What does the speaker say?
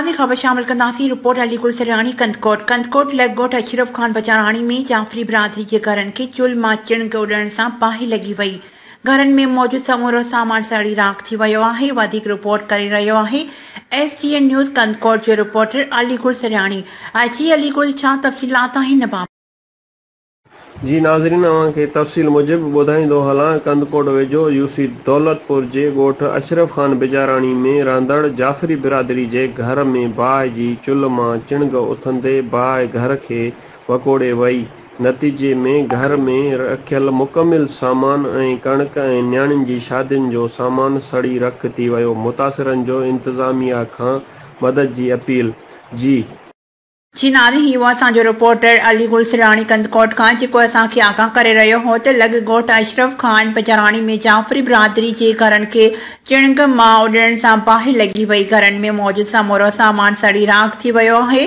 ناظرين خبر شامل ڪنداسين رپورٽ علي گل سرياڻي ڪنڌڪوٽ ڪنڌڪوٽ لڳ ڳوٺ اشرف خان بجاراڻي ۾ جعفري برادري جي گهرن کي چلهه مان چڻگ اڏڻ سان باهه لڳي وئي گهرن ۾ موجود سمورو سامان سڙي راک ٿي ويو آهي وڌيڪ رپورٽ ڪري رهيو آهي S T N news Kandhkot جو رپورٽر علي گل سرياڻي جي علي گل ڇا تفصيلات آهن بابت. جي ناظرين اوهان کي تفصيل موجب ٻڌائيندو هلان ڪنڌڪوٽ ويجهو يوسي دولتپور جي ڳوٺ اشرف خان بجاراڻي ۾ رهندڙ جعفري برادري جي گهر ۾ باهه جي چلهه مان چڻگ اٿندي باهه گهر کي وڪوڙي وئي نتيجي ۾ گهر ۾ رکيل مڪمل سامان ۽ ڪڻڪ ۽ نياڻين جي شادين جو سامان سڙي رک ٿي ويو متاثرن جو انتظاميا کان مدد جي اپيل جي. جي ناظرين هي هو اسان جو رپورٽر علي گل سراڻي ڪنڌڪوٽ کان جيڪو اسان کي آگاهه ڪري رهيو هو ته لڳ ڳوٺ اشرف خان بجاراڻي ۾ جعفري برادري جي گهرن کي چڻگ مان اڏڻ سان باهه لڳي وئي گهرن ۾ موجود سمورو سامان سڙي راک ٿي ويو آهي